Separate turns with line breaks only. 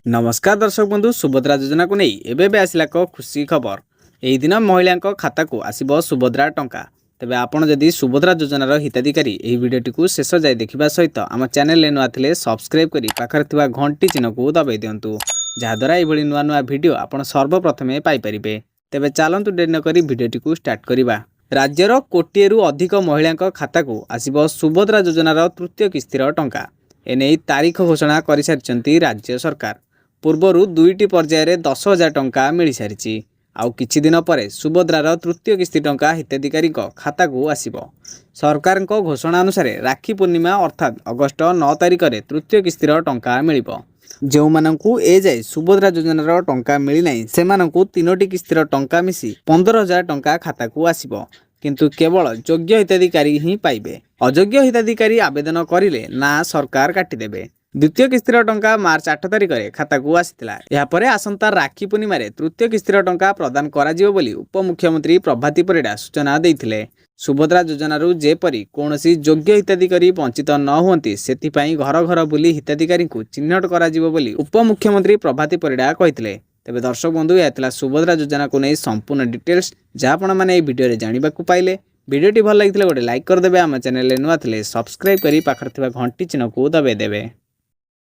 ନମସ୍କାର ଦର୍ଶକ ବନ୍ଧୁ, ସୁଭଦ୍ରା ଯୋଜନାକୁ ନେଇ ଏବେ ଏବେ ଆସିଲା ଏକ ଖୁସି ଖବର। ଏହି ଦିନ ମହିଳାଙ୍କ ଖାତାକୁ ଆସିବ ସୁଭଦ୍ରା ଟଙ୍କା। ତେବେ ଆପଣ ଯଦି ସୁଭଦ୍ରା ଯୋଜନାର ହିତାଧିକାରୀ, ଏହି ଭିଡ଼ିଓଟିକୁ ଶେଷ ଯାଏ ଦେଖିବା ସହିତ ଆମ ଚ୍ୟାନେଲରେ ନୂଆ ଥିଲେ ସବସ୍କ୍ରାଇବ୍ କରି ପାଖରେ ଥିବା ଘଣ୍ଟି ଚିହ୍ନକୁ ଦବାଇ ଦିଅନ୍ତୁ, ଯାହାଦ୍ୱାରା ଏଇଭଳି ନୂଆ ନୂଆ ଭିଡ଼ିଓ ଆପଣ ସର୍ବପ୍ରଥମେ ପାଇପାରିବେ। ତେବେ ଚାଲନ୍ତୁ, ଡେରି ନକରି ଭିଡ଼ିଓଟିକୁ ଷ୍ଟାର୍ଟ କରିବା। ରାଜ୍ୟର କୋଟିଏରୁ ଅଧିକ ମହିଳାଙ୍କ ଖାତାକୁ ଆସିବ ସୁଭଦ୍ରା ଯୋଜନାର ତୃତୀୟ କିସ୍ତିର ଟଙ୍କା। ଏନେଇ ତାରିଖ ଘୋଷଣା କରିସାରିଛନ୍ତି ରାଜ୍ୟ ସରକାର। ପୂର୍ବରୁ ଦୁଇଟି ପର୍ଯ୍ୟାୟରେ 10,000 ଟଙ୍କା ମିଳିସାରିଛି। ଆଉ କିଛି ଦିନ ପରେ ସୁଭଦ୍ରାର ତୃତୀୟ କିସ୍ତି ଟଙ୍କା ହିତାଧିକାରୀଙ୍କ ଖାତାକୁ ଆସିବ। ସରକାରଙ୍କ ଘୋଷଣା ଅନୁସାରେ ରାକ୍ଷୀ ପୂର୍ଣ୍ଣିମା ଅର୍ଥାତ୍ ଅଗଷ୍ଟ 9 ତାରିଖରେ ତୃତୀୟ କିସ୍ତିର ଟଙ୍କା ମିଳିବ। ଯେଉଁମାନଙ୍କୁ ଏଯାଏ ସୁଭଦ୍ରା ଯୋଜନାର ଟଙ୍କା ମିଳିନାହିଁ, ସେମାନଙ୍କୁ ତିନୋଟି କିସ୍ତିର ଟଙ୍କା ମିଶି 15,000 ଟଙ୍କା ଖାତାକୁ ଆସିବ। କିନ୍ତୁ କେବଳ ଯୋଗ୍ୟ ହିତାଧିକାରୀ ହିଁ ପାଇବେ। ଅଯୋଗ୍ୟ ହିତାଧିକାରୀ ଆବେଦନ କରିଲେ ନା ସରକାର କାଟିଦେବେ। ଦ୍ୱିତୀୟ କିସ୍ତିର ଟଙ୍କା ମାର୍ଚ୍ଚ 8 ତାରିଖରେ ଖାତାକୁ ଆସିଥିଲା। ଏହାପରେ ଆସନ୍ତା ରାକ୍ଷୀ ପୂର୍ଣ୍ଣିମାରେ ତୃତୀୟ କିସ୍ତିର ଟଙ୍କା ପ୍ରଦାନ କରାଯିବ ବୋଲି ଉପମୁଖ୍ୟମନ୍ତ୍ରୀ ପ୍ରଭାତୀ ପରିଡ଼ା ସୂଚନା ଦେଇଥିଲେ। ସୁଭଦ୍ରା ଯୋଜନାରୁ ଯେପରି କୌଣସି ଯୋଗ୍ୟ ହିତାଧିକାରୀ ବଞ୍ଚିତ ନ ହୁଅନ୍ତି, ସେଥିପାଇଁ ଘର ଘର ବୁଲି ହିତାଧିକାରୀଙ୍କୁ ଚିହ୍ନଟ କରାଯିବ ବୋଲି ଉପମୁଖ୍ୟମନ୍ତ୍ରୀ ପ୍ରଭାତୀ ପରିଡ଼ା କହିଥିଲେ। ତେବେ ଦର୍ଶକ ବନ୍ଧୁ, ଏହା ଥିଲା ସୁଭଦ୍ରା ଯୋଜନାକୁ ନେଇ ସମ୍ପୂର୍ଣ୍ଣ ଡିଟେଲ୍ସ, ଯାହା ଆପଣମାନେ ଏହି ଭିଡ଼ିଓରେ ଜାଣିବାକୁ ପାଇଲେ। ଭିଡ଼ିଓଟି ଭଲ ଲାଗିଥିଲେ ଗୋଟେ ଲାଇକ୍ କରିଦେବେ। ଆମ ଚ୍ୟାନେଲରେ ନୂଆ ଥିଲେ ସବସ୍କ୍ରାଇବ୍ କରି ପାଖରେ ଥିବା ଘଣ୍ଟି ଚିହ୍ନକୁ ଦବାଇ ଦେବେ।